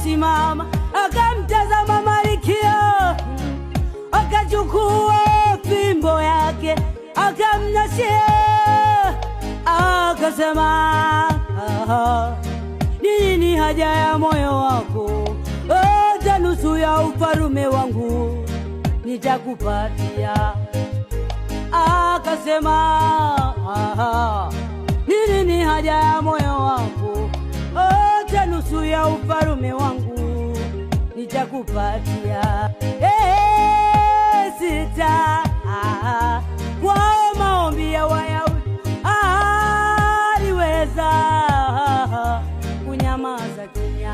Akasimama akamtazama Malkia, akachukua fimbo yake akamnyoshea, akasema, "Nini haja ya moyo wako? Hata nusu ya ufalume wangu nitakupatia." Akasema, "Nini haja ya moyo wako? Hata nusu ya ufalume wangu nitakupatia." Hey, sita kwa maombi ya Wayahudi aliweza kunyamaza kimya.